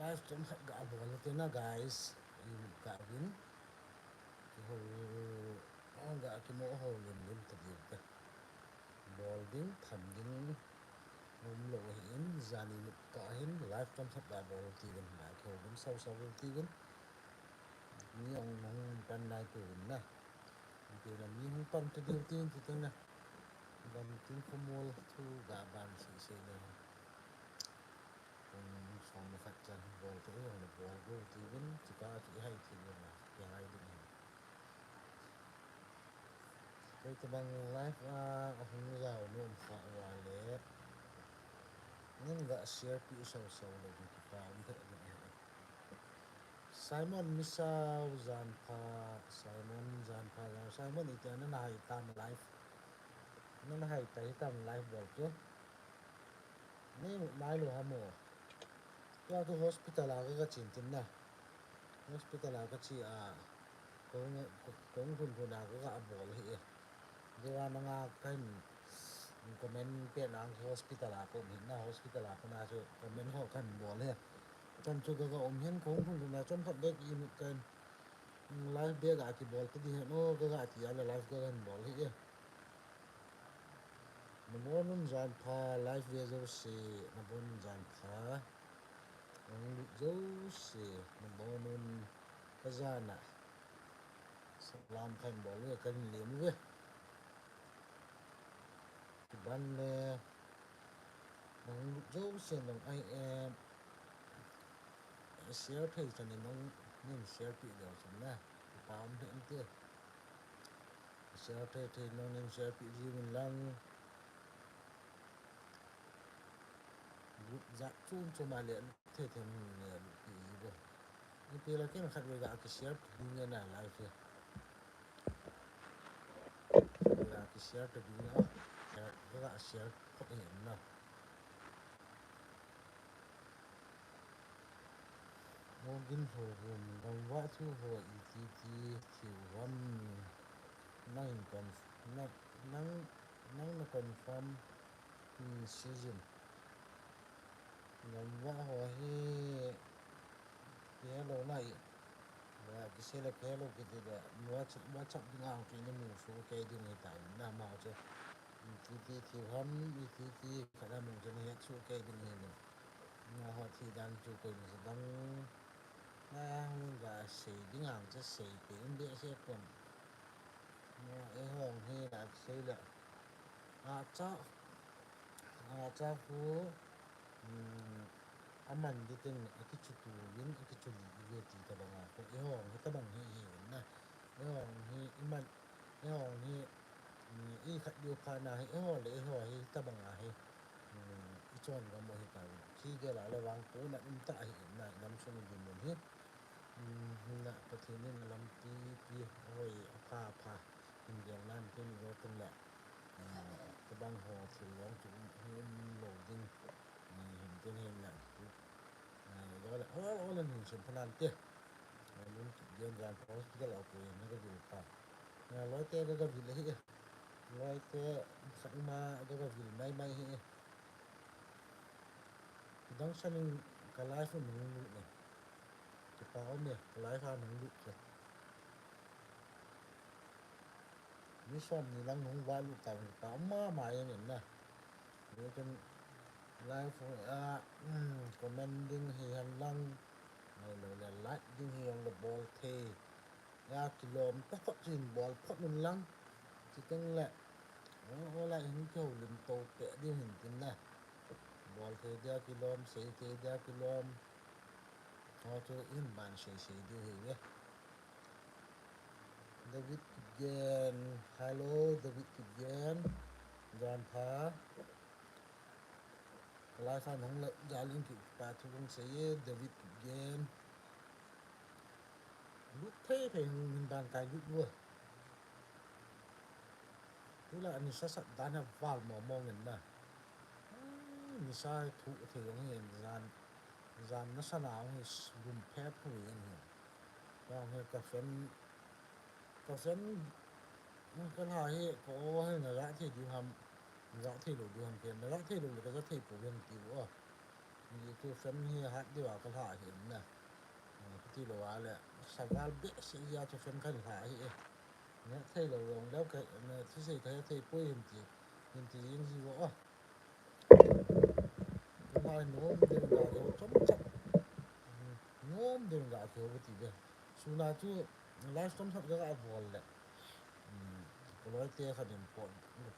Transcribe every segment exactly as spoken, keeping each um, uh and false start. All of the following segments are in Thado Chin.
Live chomkhat ga bol tina guys. Iga vin. Kihou, ga kimo hou limlim ta diu te. Bol ding, tham ding umlou ahin, jani nit kah hin live chomkhat ga bol tivin, ga kihou lim sausau tivin. Mi hung hung pan nai tivin na. Tina mi hung pan ta diu tivin, tina. Gamtin khomol thu ga ban sese na. Pung som le khat chan bol te jong le bol go tivin, chuka chu ihai tivin, kihai ding ahi. Koi tabang live a, ahung jao nom kha uva le, nangin ga share pi sausau le, kipa um thei ding ahi. Simon Misao, jan pha, Simon jan pha, Simon iti nana hai tam live. Nana hai ta hitam live bol chu. Nei nailou ham o. Tua chu hospital a kaga chen tin na. Hospital a kache a, kong, kong, kong lhun lhun a kaga bol ahi e. Deiva nanga kahin comment pet na hospital a kaum hin na, hospital a kona chu comment ho kahin bol ahi. Chan chu kaga um hin kong lhun lhun a chomkhat bek imut kahin live bek a kibol ta ding ahi o kaga ti a le live kahin bol ahi e. Nabonun jan pha, live ve jouse, nabonun jan pha. Nahung lut jouse, nabonun kajana. Salam kahin bol uve, kahin lem uve. Kiban le, nahung lut jouse nang ai em. Share thei chan in nangin share pi leu chun na, kipa um thei inte. Share thei thei nangin share pi jiuvin lang. Group jat chom chom a le lut thei thei mun le lut pi jiuvo. Ipi la ken khatvei ga ki share pi ding na live hi. Ga ki share pi ding na. Ga share khop hi na. Mogin ho hom gamvah thu ho iti ti thei ham. Nang in conf-, nang, nang, nang na confirm, hmm, season. Gamvah ho hi kihelou na i. Kisei le kihelou kiti le, WhatsApp, WhatsApp ding a hung chu namu soh kei ding hitai na ma chu. Iti ti thei ham, iti ti khat a mu chu nahet soh kei ding hi na. Amaho thei dan chu koi masa dang. Na hung ga sei ding ang chu sei kei in behseh pon. Na eiho hi la sei le. Acha, acha khu, um, aman ding tin akichu tuvin, akichu lih uve ti tabang a. Eiho hi tabang hi hi na. Eiho hi iman Eiho hi, um, ikhat diu phat na hi, eiho le eiho hi tabang a hi, um, ichon gam u hi ta. Thigel a le vang kona um ta hi, na, nam sung dinmun hi. Um, na Pathen in alampi pi, ahoi, apha, apha. Hin gel nan tin go tin le. Um, tabang ho thil long chu um, um lou ding. Um, hin tin hin na. Ol, ol, ol, nin sim phanan te. Ol, nin sim phanan te. Hospital a pui, na ka vil pa. Na loi te ka ka vil hi. Loi te khat ma ka ka vil mai mai hi. Dang sanin ka live nung lut ne. Kipa um e, ka live a nung lut ke. Mi som ni lang hung vah lut tang ta um mama jeng in na. Lekin live a, um, comment ding hi hen lang, ahilou le like ding hi jong le bol thei. Akilom ta phot chin bol phot un lang. Chuteng le, o, o la hin kihoulim to peh ding hin tin na. Bol thei dia kilom, sei thei dia kilom. Ho chu in ban sei sei diu hi ve. David Kipgen, hello, David Kipgen. Jan pha. Kalai khan hung la, jalin kipa thu hung sei e, David Kipgen. Lut thei thei hung min ban kai lut lua. Tula nisa sat dan a val mo mo ngen na. Hmm, nisa thu thei hung hin jan, jan nasa na hung hi lum phe phu jeng hi. Hung hi ka fen, ka fen, hmm, ka la hi, ka o hi na la thei diu ham, la thei lou diu ham ken, la thei lou le ka la thei pou jeng ti u a. Chu fan hi hat diu a ka lha hi na. Kiti lou a le, saval behseh jeh a chu fan kan lha hi e. Na thei lou jong leu ka, na thusei ka thei poi hin ti, hin ti jing ji vo a. Tuna nom ding ga keu chomcha. Nom ding ga keu ti ve. Suna chu live chomcha ka ga bol le. Koloi te kha din pot,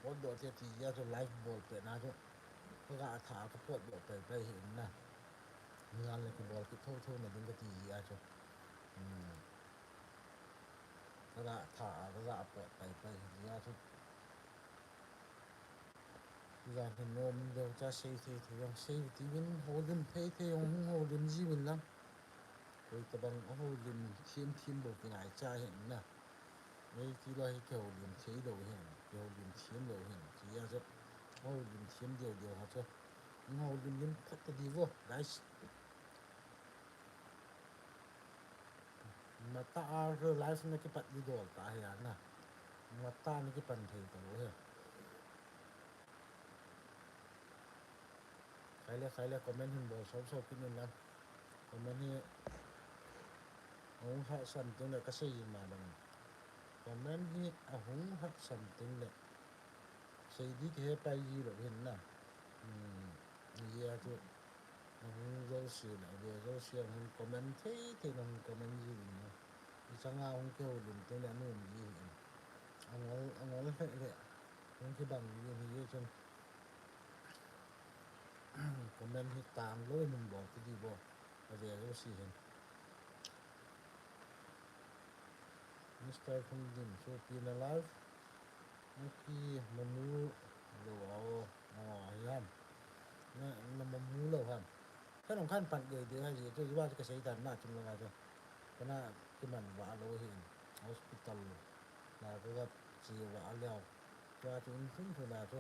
pot do te ti jeh a chu live bol pe na chu. Ka ga tha ka pot do pe pe hi na. Ngal le kibol kit thotho na ding ka ti jeh a chu. Ka ga tha, ka ga pot pai pai hi a chu. Jan hin nom deu cha sei thei thei jong sei ti vin, houlim thei thei jong hung houlim ji vin lang. Koi tabang a houlim thim thim bou ti ngai cha hin na. Ei ti lo hi kihoulim thei lou hin, kihoulim thim lou hin. Ti a chu, houlim thim deu deu ha chu. Houlim lim phat ta di vo, guys. Mata a live na kipat di dol ta hi a na. Mata na kipan thei ta lo hi. Khaile, khaile, comment hin bol sau sau kit in lang. Comment hi ahung hahsam teng le ka sei jing ma bang. Comment hi ahung hahsam teng le. Sei di kihe pai ji lou hin na. Hijeh a chu ahung jouse le, ave jouse ahung comment thei thei na hung comment ji uvin na. Ichang a hung kihoulim teng le anom ji hin. Angol, angol lheh lheh. Hung kibang ji hin hijeh chun. Comment hi tang lou in bol ti di vo. Ave jouse hin. Mister Thongdim, sopi na live na kimamu lou a o, o, hi ham. Na, na mamu lou ham. Ka nung khan pan gei de ha ji, chu ji ba chu ka sei tan na chung lou a chu. Ka na kiman va lou hin, hospital la ka ga che va lou. Tua chu in thum thum na chu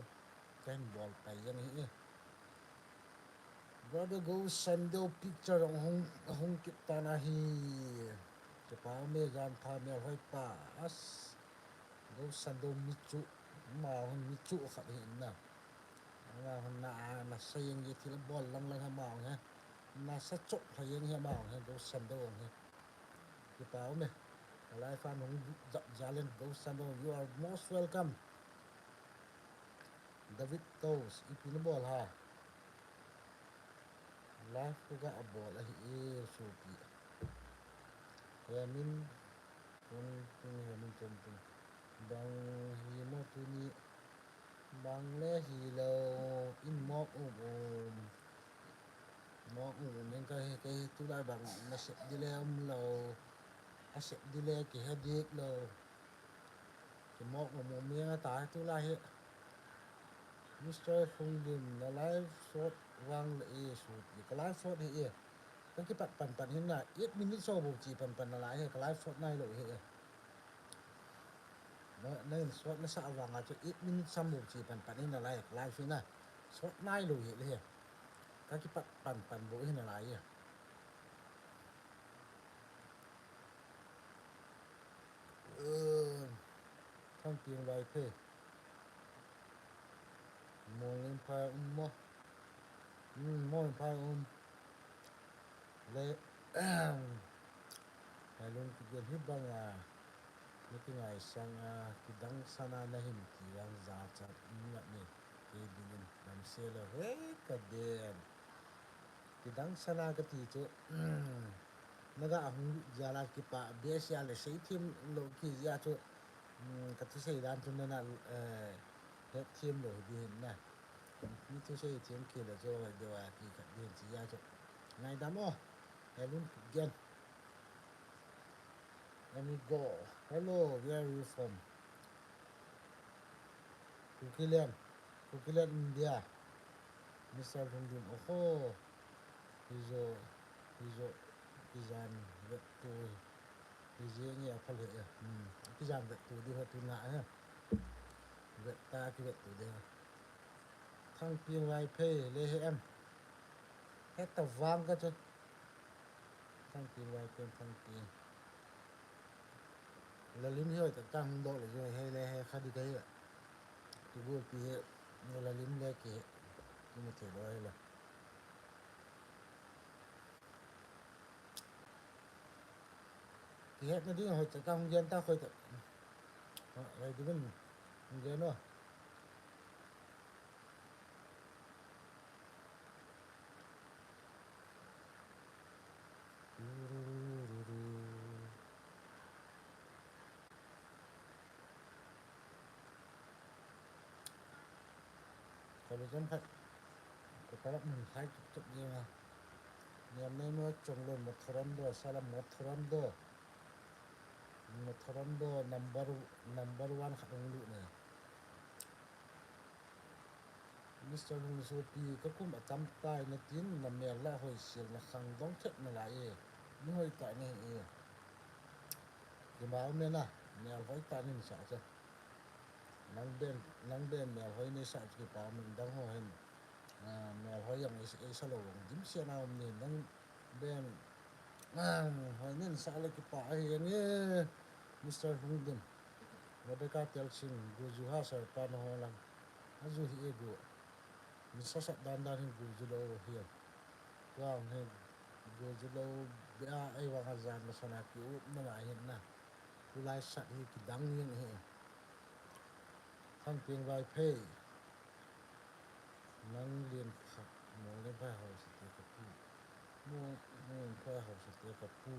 ka hin bol pai jeng hi e. Brother Ghost Sando picture ahung, ahung kit tan ahi. Kipa ume jan pha melhoi pa. As. Ghost Sando mi chu. Ama hon mi chu khat hi in na. Ama hon na, na sa jeng ji thil bol lang lang ama hon he. Na sa chop lha jeng hi ama hon he. Ghost Sando hon he. Kipa ume. Ka live a nung jap jalen Ghost Sando. You are most welcome. David Toast, ipi na bol ha? Live ka ga bol ahi e, sopi. Koi a min, Chonping, he min Chonping. Bang hi mo tuni, bang le hi lou, in mok um um. Mok um um in ka hi, ka hi tulai bang na sep di le um lou. A sep di le kihe dik lou. Kimok mong mong miang a ta tulai hi. Mister Lhungdim na live shot vang le e, sopi. Ka live shot hi e. Ka kipat pan pan hin na eight minutes so bou chi pan pan na lai hi, ka live shot nai lou hi e. Na, na in shot na sa vang a chu eight minutes sam bou chi pan pan hin na lai, ka live hi na. Shot nai lou hi le hi. Ka kipat pan pan bou hin na lai hi. Thangping Vaiphei. Monglenphai um mo. Hmm, Monglenphai um. Le, Heilung kigen hi bang a, na kingaisang a, kidang sana na hin ti vang jachat um ngat ni. Kei dingin, damsel o, he ka den. Kidang sana kati chu, na ga hung lut jal a kipa behseh a le seithem lou kit jeh a chu, ka thusei dan chu nana, eh, hetthem lou ding ahin na. Mi thusei them kit le chu deu a kikhat ding ahin ti jeh a chu. Ngaidam o, Heilung kigen. Amigo, hello, where are you from? Kukiland, Kukiland, India. Mister Lhungdim, oho. Hijo, hijo, kijan vettu. Hijeng e apha le e. Hmm. Kijan vettu di ho tuna e. Vetta kivettu di ho. Thangping Vaiphei, le he em. Heta vang ka chu. Thangping Vaiphei, Thangping. Lalim hi hoi tak tang hung doh le jong he le he kha di ka hi. Kigolpi hi, lalim le ki, kimu thei lou hi la. Kihetna ding hoi ta, hung gen ta hoi ta. Hoi ding hung gen o. Kali jam khat. Ko talak mun khai tuk tuk dia. Niam nei mo chong lon mo thoron do, sala mo thoron do. Mo thoron do number, number one khat hung lut ne. Mister Hung Sopi, ka kum atam tai natin, na mel la hoi sil na khang dong thet na lai e. Ni hoi ta ni e. Kima um le na, mel hoi ta ni sa cha. Nang ben, nang ben mel hoi ni sa kipa um dang ho hen. Ah, mel hoi yang is, is lo yang dim sia na um ni nang ben. Ah, hoi nin sa le kipa ahi ni Mister Hung Dim. Rebecca Tel Sing, gu ju ha sar pa na ho lang. A ju hi e gu. Ni sa sa dan dan hi gu ju lo hi. Wang hi gu ju lo be a ai wang a jan na sa na ki u na ma hin na. Tulai sat hi kidang jeng hi. Thangpieng Vaiphei. Nang Lienphai, Mo Lienphai hausa te ka pu. Mo, Mo Lienphai hausa te ka pu.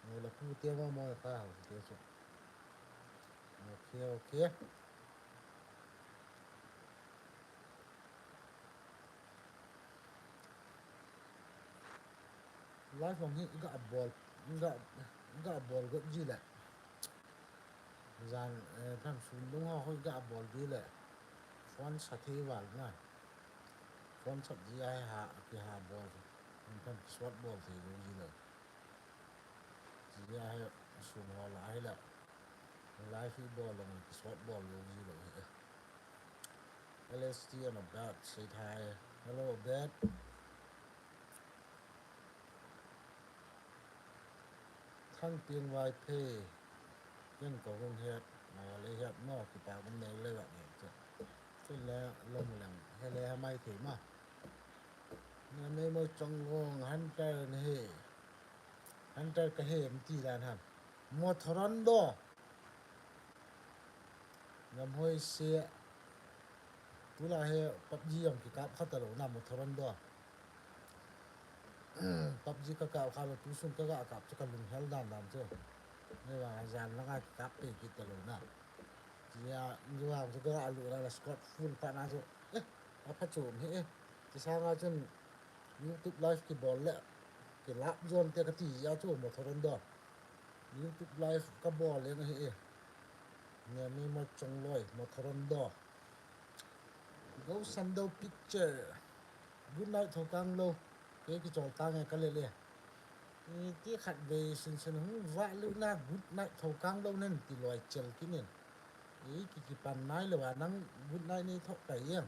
Mo la pu te mo, Mo Lienphai hausa te chu. Okay, okay. Live hong hi ga bol, ga, ga bol got ji le. Jan, eh, tham sun dung ho hoi ga bol di le. Phone sa thei val na. Phone sa ji ai ha, ki ha bol. Tham ki suat bol thei lo ji le. Ji ai sun ho la ai le. Live hi bol lo, ki suat bol lo ji lo. L S T and Obet, say hi. Hello, Obet. Thangpieng Vaiphei. Ken ko hung het, mo le het mo, kipa kum nei le va ni chu. Ken le long lang, he le ha mai thei ma. Na nei mo chong long Hunter ne he. Hunter ka he em ti dan ham. Mo thoron do. Ngam hoi se. Tula he PUBG jong kikap kha talou na mo thoron do. PUBG ka kap kha lou tu sung ka ga kap chu ka lunghel dan dan chu. Ni vang a jan langa kikap pe kit talou na. Tia ju vang chu ka ga lu la la squad full pa na chu. Eh, a pha chu mi eh. Ti sanga chun YouTube live kibol le. Kilap jon te ka ti a chu mo thoron do. YouTube live ka bol leng ahi e. Nemi mo chong loi, mo thoron do. Go Sando picture. Good night Thokang lo. Kei kichol tang e ka le le. Iti khat vei sin sin hung va lu na good night Thokang lo nen ti loi chel kinin. Ei ki kipan nai lo a nang good night nei thok kai yang.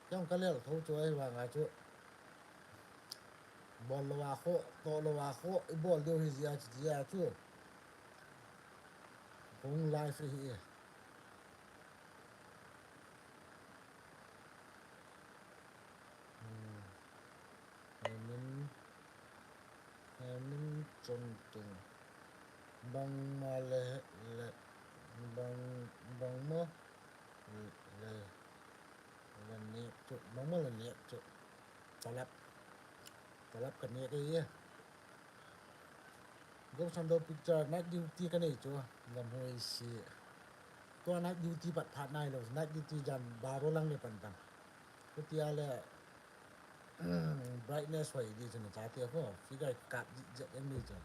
Kei ka lel tho chu ahi vang a chu. Bol lou a kho, to lou a kho, i bol diu hi jia chu, jia chu. Kong live hi. Hmm. Hemin, Hemin Chomtung. Bangma le, le, bang, bangma le, le nek chu, bangma le nek chu. Talap. Talap ka nek e. Go Sando picture, night duty ka nei chu. Ngam hoi si. Tua night duty pat phat nai lo. Night duty jan baro lang le pan tan. Kutia le, brightness hoi di chun chate ko. Figure kap di jet em di chun.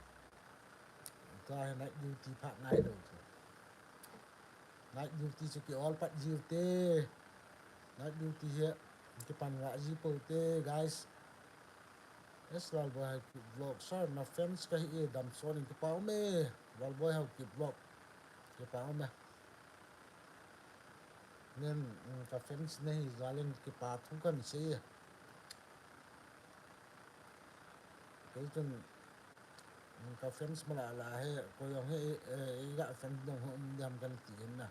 Tua night duty phat nai lo chu. Night duty chu ki ol pat jiu te. Night duty hi kipan nga ji po te, guys. Yes, Lalboi Haokip Vlog. Sir, na fans ka hi e, damson in kipa um e. Lalboi Haokip Vlog. Kipa um e. Nen, mm, ka fans na hi jal in kipa thu kan sei e. Kei chun, mm, ka fans mala la he, ko jong he, eh, i ga fans dong ho um diam kan ti hin na.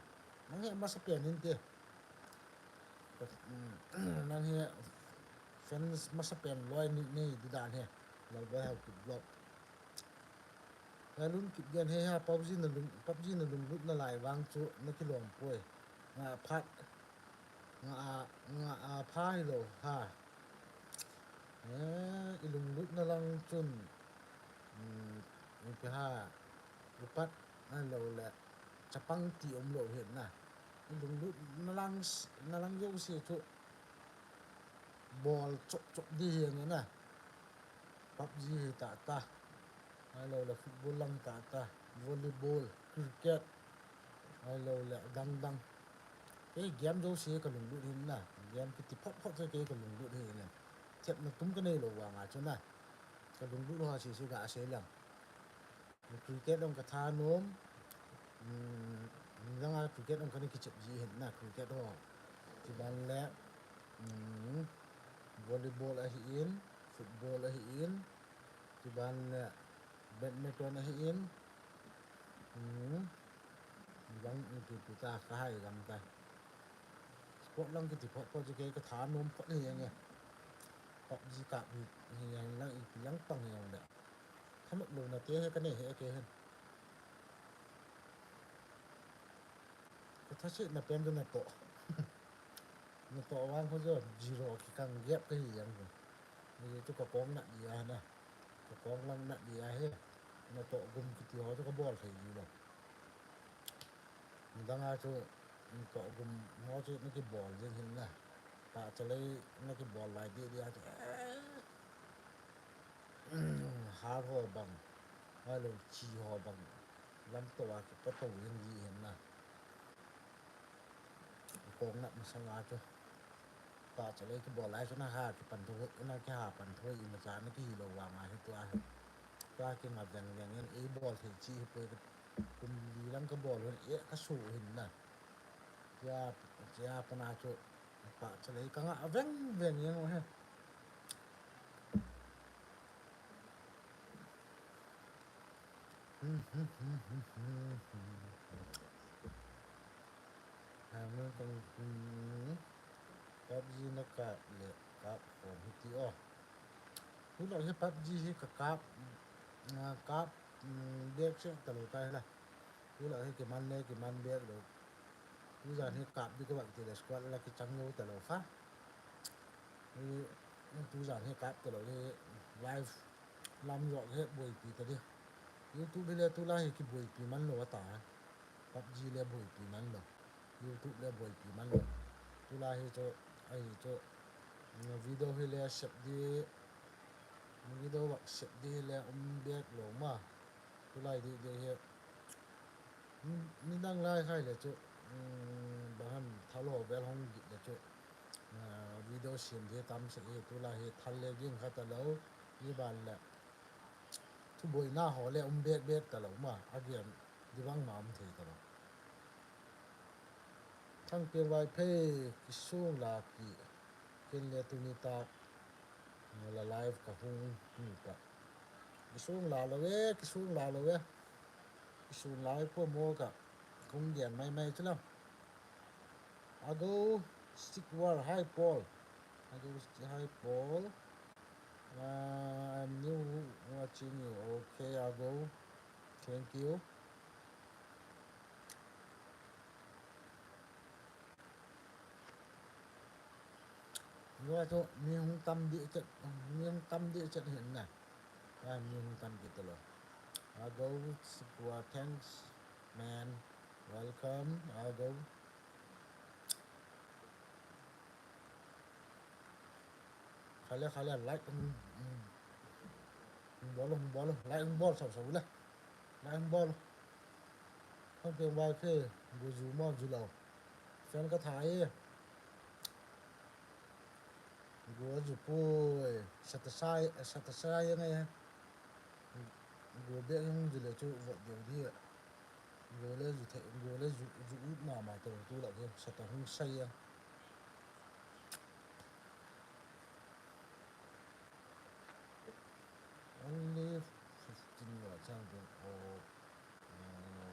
Nang he masa pen hin te. Ka, mm, nang he fans masa pen loi ni, ni di dan he. Lalboi Haokip Vlog. Lalun Kipgen, he ha, PUBG na lung, PUBG na lunglut nalai vang chu nakilom poi. Nga phat, nga a, nga a pha hilou ha. Eh, ilunglut na lang chun, um, ipi ha, ipat nalou le, chapang ti umlou hin na. Ilunglut na lang, na lang jouse chu bol chop chop di hi nge na. PUBG hi tata. Ahilou le football lang tata. Volleyball, cricket. Ahilou le dang dang. Kei game jouse kalunglut hin na. Game kiti phot phot se kei kalunglut hi nge. Thepna tum kanei lou vang a chu na. Kalunglut ho sese ga sei lang. Cricket jong katha nom. Um, nidang a cricket jong kana kichep ji hin na cricket ho. Chuban le, um, volleyball ahin, football ahin, chuban le badminton ahin, um, nidang ipi ipi ta kahai gam ta. Sport lang kiti phot phot chu kei katha nom phot hi nge. PUBG kap hi, hi lang ipi lang pang hi le. Thanop louna te hi kanei hi kei hin. Kathasina pen chu natoh. Natoh vang ho chu zero kikang gap kahi jeng hi. Ni chu kakong nat dia na. Kakong lang nat dia hi. Natoh gum kiti ho chu kabol thei ji lou. Nidang a chu natoh gum ho chu nakibol jeng hin na. Pahcha lei nakibol lai di dia chu. Har ho bang, ahilou chi ho bang, lamto a kipato jeng ji hin na. Kong nat masang a chu. Pahcha lei kibol lai chu na ha kipan tho, na kiha pan tho imacha na kihi lou vang a hi tua hi. Tua kinga veng veng hin eibol thei chi hi poi, kum li lang kabol hin e kasu hin na. Tia, tia pana chu pahcha lei kanga veng veng jeng u hi. Hamilton, hmm, PUBG nakap le kap khom hiti o. Tulai hi PUBG hi kakap, ah, kap, hmm, bek se talou tai la. Tulai hi kiman le kiman bek lou. Tujan hi kap di kavah ti le squad la kichang lou talou kha. Hi, tujan hi kap talou hi live lam jong hi boipi ta di. YouTube hi le tulai hi kiboipi man lou ata. PUBG le boipi man lou. YouTube le boipi man lou. Tulai hi chu, ahi chu, video hi le sep di, video vah sep di hi le um bek lou ma. Tulai di, di hi. Ni, nidang lai khai le chu, um, bang ham thal ho bel hong git le chu, ah, video sem di tam se hi, tulai hi thal le ging kha talou, hi ban le. Thuboina ho le um bek bek talou ma, a gen di bang ma um thei talou. Thangpiang Vaiphei, kisung la ki, ken le tuni ta, la live kahung, tuni ta. Kisung la lou e, kisung la lou e. Kisung la e po mo ka, kung gen mai mai chu la. Ago Stick War, hi Paul. Ago Sti-, hi Paul. Uh, I'm new watching you. Okay, Ago. Thank you. Lua chu mi hung tam di chet, mi hung tam di chet hin na. Ai, mi hung tam kit lou. Ago Sikwa, thanks, man. Welcome, Ago. Khale, khale, like, um, um, um, bol, um, bol, like, um, bol, sab, sab, le. Like, um, bol. Thangpiang Vaiphei, go ju mo ju lou. Fan ka tha e. Go ju poi, sata sai, sata sai ngai. Go be hung ju le chu vot deu di. Go le ju the, go le ju, ju ut mama to tu la ke, sata hung sai a. Only fifteen watts, ah, go, oh, uh,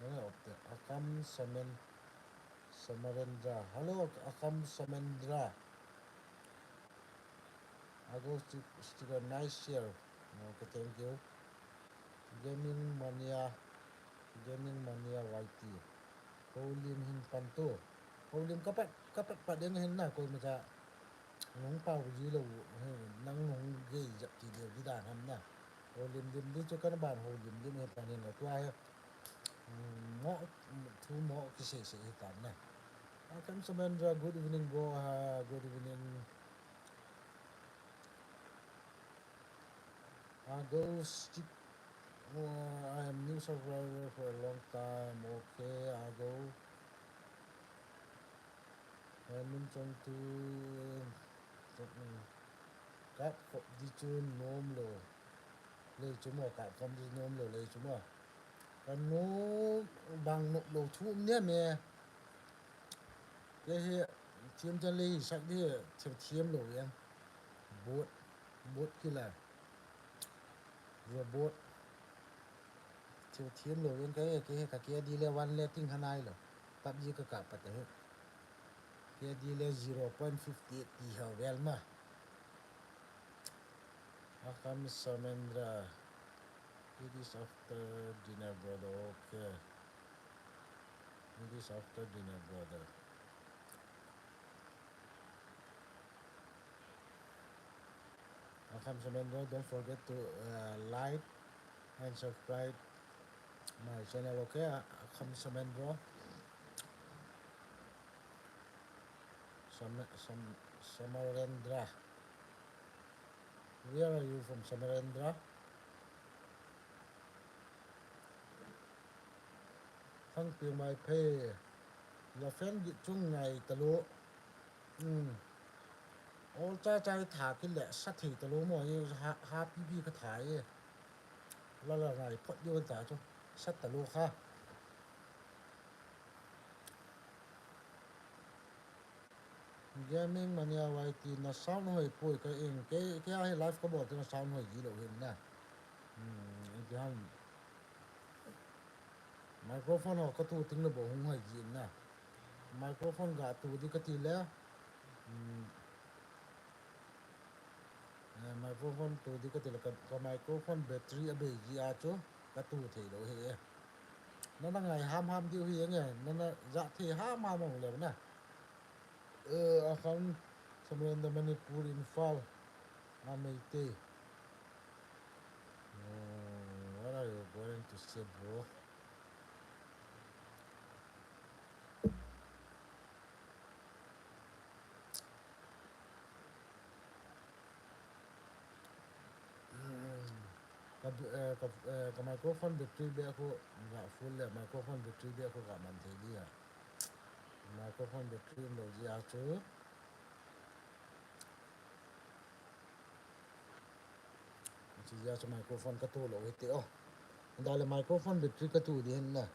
one of the Akam Samen, Samarendra. Hello, Akam Samendra. Ago Sti-, Sticker, nice share. Okay, thank you. Gaming Mania, Gaming Mania Y T. Houlim hin pan to. Houlim ka pat, ka pat pat ding hin na, koima cha. Nung pau ji lou, he, nang nung gei jap ti deu di dan ham na. Houlim lim di chu kana ban houlim lim hin pan hin la tua he. Hmm, mo, thu mo kisei sei hi tan na. Welcome Samendra, good evening bro, ha, good evening. Ago stick. Oh, I am new subscriber for a long time. Okay, Ago. Min chong tu. Kap khop di chu nom lou. Lei chu mo, kap khop di nom lou, lei chu mo. Ka nom bang nom lou thu um ne me. Kei hi thiam chan lei sak di thiam thiam lou yan. Bot, bot kila. Robot. Thiam thiam lou yan kei, kei hi ka K D le one le ting hanai lou. PUBG ka kap pat hi. K D le zero point fifty eight ti hau vel ma. Akam Samendra. It is after dinner, brother. Okay. It is after dinner, brother. Akam Samendra, don't forget to, uh, like and subscribe my channel, okay? Akam Samendra. Sam-, Sam-, Samarendra. Where are you from, Samarendra? Thangpi mai phei. La fan gi chung ngai talu. Hmm. Ol cha cha tha ki le sa thei talu mo ye ha, ha pi pi ka tha ye. La la ngai phot yo ta chu. Sa talu kha. Gaming Mania Y T na sound hoi poi ka ing. Kei, kei a hi live ka bol te na sound hoi ji lou hin na. Hmm, in ti ham. Microphone ho ka tu ting le bo hung hoi ji na. Microphone ga tu di ka ti le. Hmm. Eh, microphone tu di ka ti le ka, ka microphone battery a bei ji a chu ka tu thei lou hi e. Na na ngai ham ham diu hi e nge, na na ja thei ham ham hung leu na. Eh, Akam Samarendra Manipur Imphal. Ameitei. Oh, what are you going to say, bro? Ka, eh, ka, eh, ka microphone battery beh khu ga full le, microphone battery beh khu ga man thei dia. Microphone battery um lou jia chu. Chi jia chu microphone ka tu lou hite o. Da le microphone battery ka tu di hin na.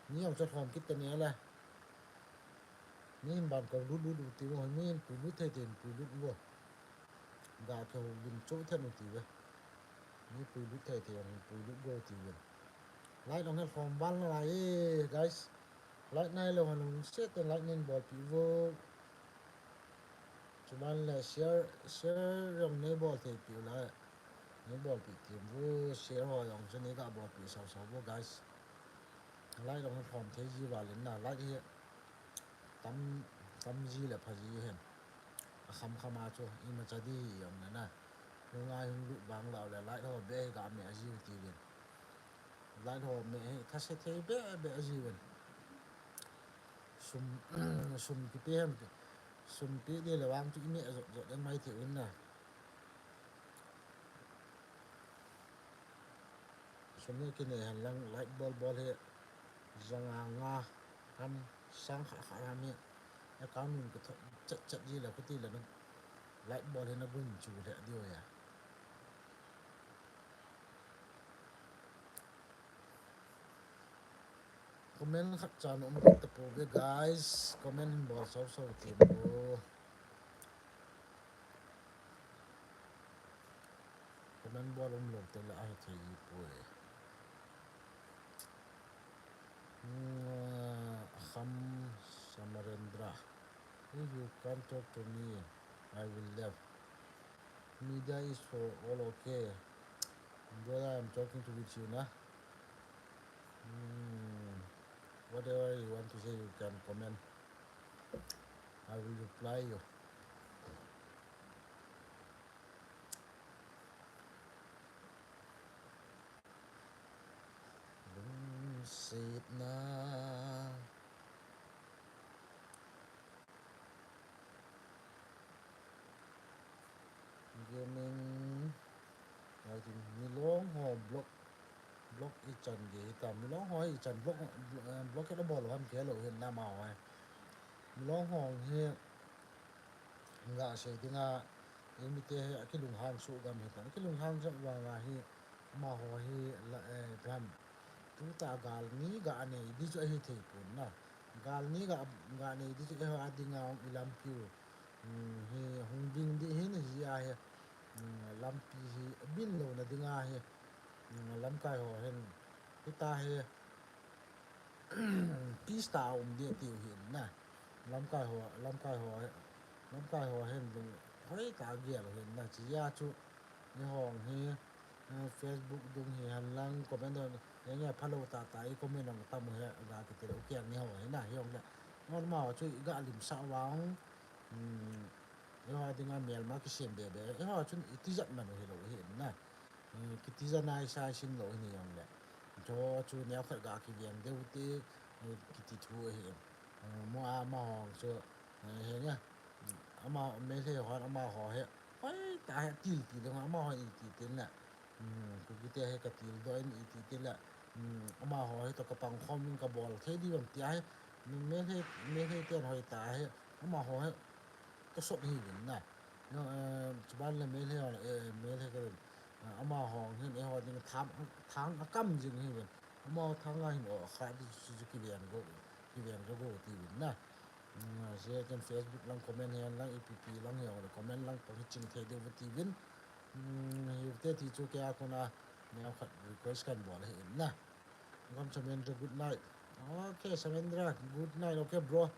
Ni ang sa khom kit ka ni ala. Ni hin ban ka lut lut lut ti mo, ni hin pui lut thei thei pui lut mo. Ga ka ho lim cho thei mo ti ve. Ni pui lut thei thei ang pui lut go ti ve. Light long hel khom ban la e, guys. Light nai lo han long se te light nin bol pi vo. Chuman le share, share jong nei bol thei piu la. Nei bol pi thim vu, share ho jong chu nei ga bol pi sau sau vu, guys. Light jong khom thei ji val in na, light hi tam, tam ji le pha ji hen. A kham kham a chu, imacha di jong na na. Lunga hung lut vang lau le, light ho be ga me a ji u ti vin. Light ho me hi thase thei be be a ji vin. Sum, sum kipe hem, sum pe di le vang chu i me a jot jot ding mai thei un na. Sum ni kine han lang light bulb bulb hi janga nga ham sang kha kha ham hi. Account min ka thot chet chet ji la kuti la na. Light bulb hi na gun chu le dio ya. Comment khat chan um ta po ve, guys. Comment hin bol sau sau ti mo. Comment bol um lou te la ahi thei ji poi. Hmm, Kham Samarendra. If you can't talk to me, I will left. Media is for all, okay. Brother, I'm talking to with you, na. Hmm. Whatever you want to say, you can comment. I will reply you. Lungsetna. Gaming. Writing. Milong ho block, block ichan gei hita. Milong ho ichan block, eh, block kila bol ham kilo hin na amaho hi. Milong ho hi. Nga sei dinga, eimite hi akilunghang soh gam hitan. Akilunghang soh vanga hi, amaho hi la, eh, pram. Tuta gal ni ga anei di chu ahi thei pon na. Gal ni ga, ga nei di chu eiho a dinga i lampiu. Hmm, hi hung ding di hin hi a hi. Hmm, lampi hi bin lou na dinga hi. Hmm, lamkai ho hin. Hita hi. Peace ta um di tiu hin na. Lamkai ho, lamkai ho, lamkai ho hin lung hoitah gel hin na. Chia chu, ni hong hi, eh, Facebook dung hi hen lang comment on, enge phalou tah tah i comment ong tam u hi, ga kiti lou kiang ni ho hi na, hi ong le. Ngon ma ho chu i ga lim sa vang, hmm, eiho dinga melma kisem be be. Eiho chun i tijat man u hilou hin na. Hmm, kiti ja nai sa sin lou hi ni ong le. Chu chu neo khat ga kiveng deu ti, eh, kiti thu ahi. Eh, mo a, amaho chu, eh, he nya. Ama Meitei hon amaho hi. Hoitah hi til til ding amaho i ti til le. Hmm, Kukite hi ka til doh in i ti til le. Hmm, amaho hi toh ka pang khom in ka bol thei di bang tia hi. Meitei, Meitei ten hoitah hi. Amaho hi. Ka sot hi vin na. No, eh, chuban le Meitei ho, eh, Meitei ka, eh, amaho hin eiho ding thang, thang akam jing hi vin. Amaho thang a hin o kha di chu chu kiveng go, kiveng go go ti vin na. Hmm, je ken Facebook lang comment hi lang, ipi pi lang hi o comment lang pang hi ching thei deu ti vin. Hmm, hi te ti chu kei a kona neo khat request kan bol hi na. Welcome Samendra, good night. Okay, Samendra, good night. Okay, bro.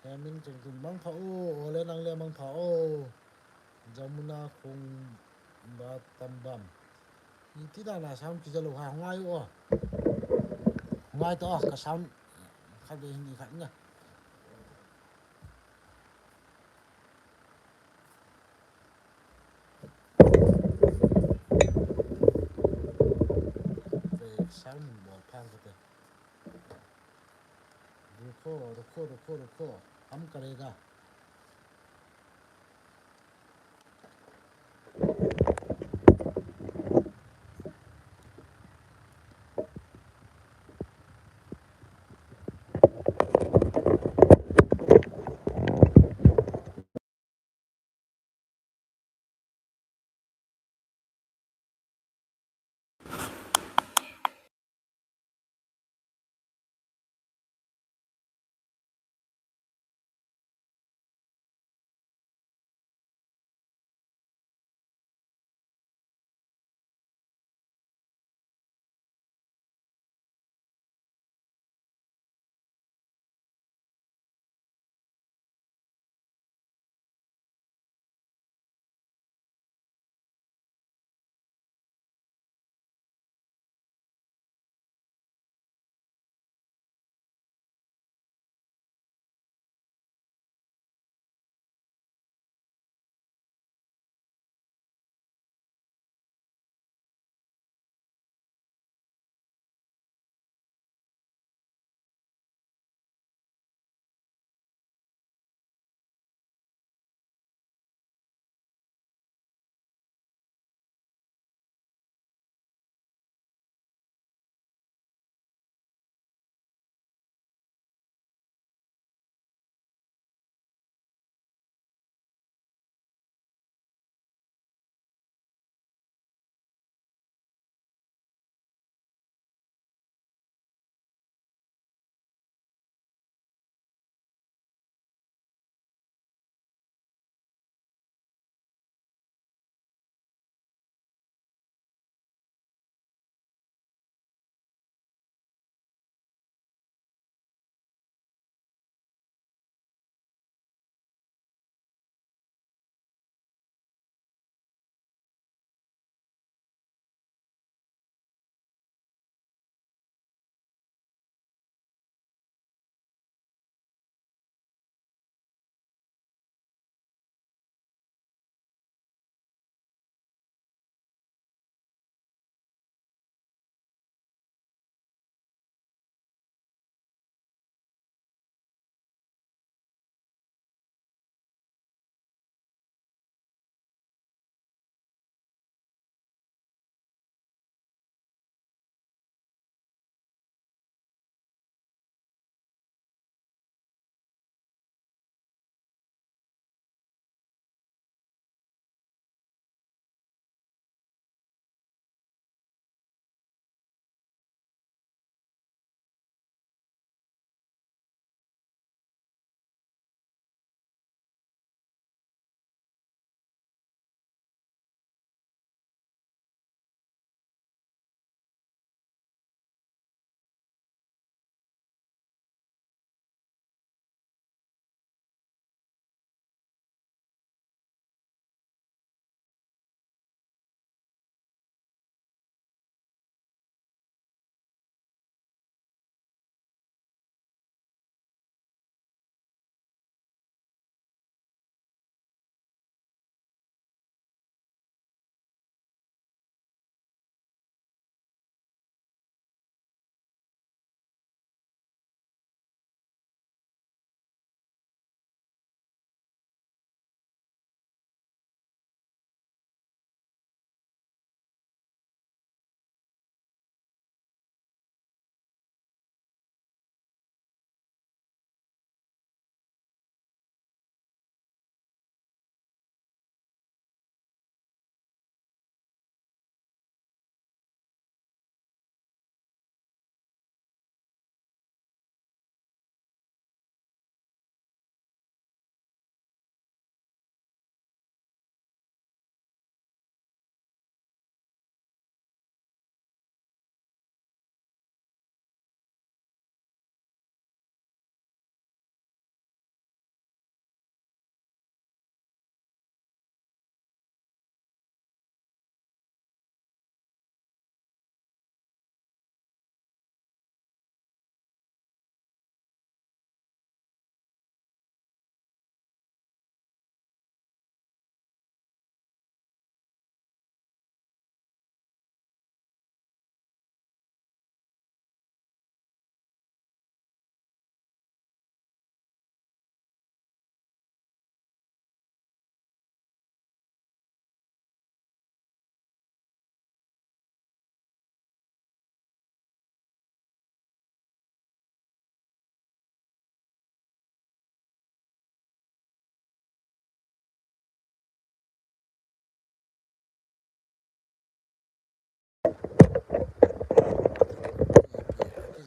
Hemin Chungtun mangpha o, ole nang le mangpha o. Jamuna Khongba Tambam. Iti dan a sound kija lou ha, ngai o. Ngai to, ka sound khat ve hin khat nga. Ve sound bol phang kate. Rukho, rukho, rukho, rukho. Hum karega.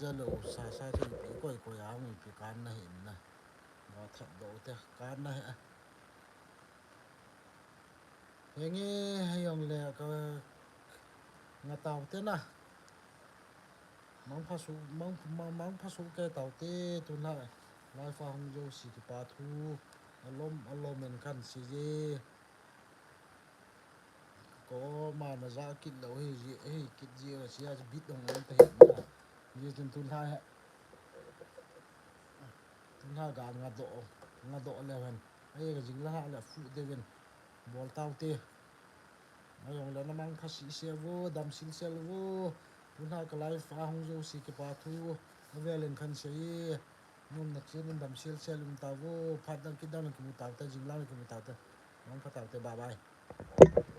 Hello, sa sa te ipi koi koi a hung ipi kan na hin na. Mo that do te kan na he. Henge, hejong le ka nga tau te na. Mang pha su, mang, mang, mang pha su ke tau te tu na. Live a hung jo si kipa thu. Alom, alom en kan si je. Ko ma na ja kit lo hi ji, hi kit ji a sia bit dong an ta hi na. Ji tin tun ha he. Tun ha ga nga do, nga do le hen. Ai ga jing la ha le fu de ven. Bol tau te. Ai jong le na mang pha si se vo, dam sil sel vo. Tun ha ka live a hung jo si kipa thu. A vel en kan se. Nom na chen in dam sil sel um ta vo. Phat dang kit dang ki mu tau te, jing lang ki mu tau te. Mang pha tau te, bye bye.